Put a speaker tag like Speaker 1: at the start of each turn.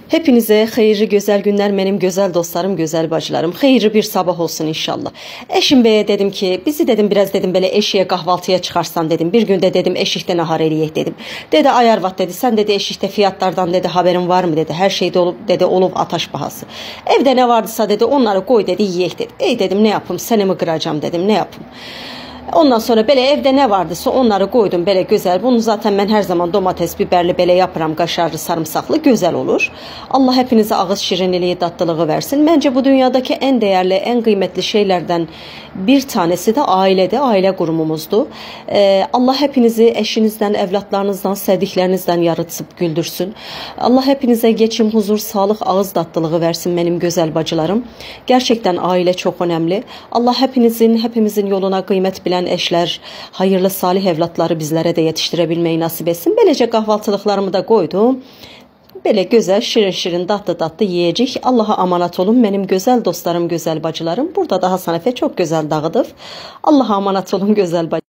Speaker 1: Hepinize hayırlı güzel günler benim güzel dostlarım, güzel bacılarım. Hayırlı bir sabah olsun inşallah. Eşim beye dedim ki bizi dedim biraz dedim belə eşiğe kahvaltıya çıxarsan dedim. Bir günde dedim eşikdə nahar eləyək dedim. Dedi ay arvad dedi sen dedi eşikdə fiyatlardan dedi haberin var mı dedi. Her şey olub dedi olub ataş bahası. Evde ne vardısa dedi onları koy dedi yiyək dedi. Ey dedim ne yapım seni mi kıracağım dedim ne yapım. Ondan sonra belə evdə nə vardısa onları qoydum belə gözəl. Bunu zaten mən hər zaman domates, biberli belə yapıram, qaşarlı, sarımsaqlı gözəl olur. Allah hepinize ağız şirinliği, tatlılığı versin. Məncə bu dünyadakı en değerli, en kıymetli şeylerden bir tanesi de ailede, aile kurumumuzdu. Ee, Allah hepinizi eşinizden, evlatlarınızdan, sevdiklerinizden yaratıp güldürsün. Allah hepinize geçim, huzur, sağlık, ağız tatlılığı versin benim güzel bacılarım. Gerçekten aile çok önemli. Allah hepinizin, hepimizin yoluna kıymet bilen eşler, hayırlı salih evlatları bizlere de yetiştirebilmeyi nasip etsin. Böylece kahvaltılıklarımı da koydum. Belə gözəl, şirin-şirin, dadlı-dadlı yeyəcək. Allaha amanat olun mənim gözəl dostlarım, gözəl bacılarım. Burada da Hasan Efe çox gözəl dağıdıb. Allaha amanat olun gözəl bacılarım.